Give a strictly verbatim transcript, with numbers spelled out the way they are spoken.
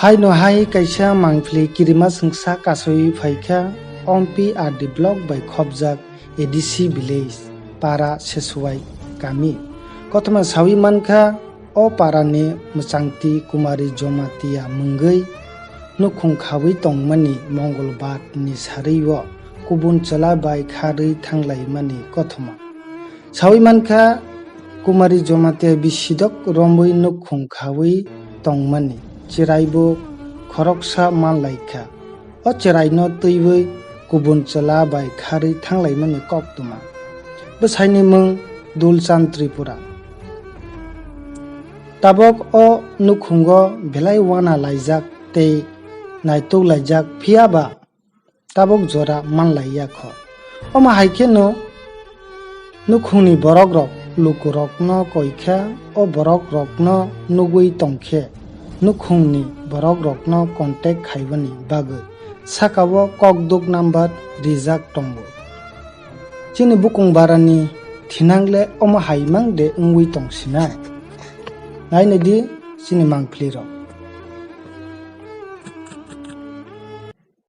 Haino hai kaisa mangpili kirima swngsa kasowi phaikha Ompi R D block bai khopjak A D C village para Sesuwai kami. Kothoma sawi mankha o parani mwchangti Kumari Jomatia mwngwi nukhung khawi tongmani Mongolbar ni sarwi o kubun chwla bai kharwi thanglaimani kothoma. Sawi mankha, Kumari Jomatia bisidok romwi nukhung khawi tongmani chwraibo khoroksa manlaikha. O chwraino twiwi kubun chwla bai kharwi thanglaimani koktwma. Bwsaini mung Dulchand Tripura. Tabok o nukhungo belai wana laijak tei naituk laijak, phiyaba tabok jora manlaiya kho. Omo hai kheno nukhungni borokrok lukurokno koikha, o borokrokno nugwi tongkhe nukhungni borokrokno contact khaibani bagwi sakao kokduk number rijak tongo. Chini bukung barani thinangle omo hai mang de wngwi tongsinai? Nainadi chini mangpilirok.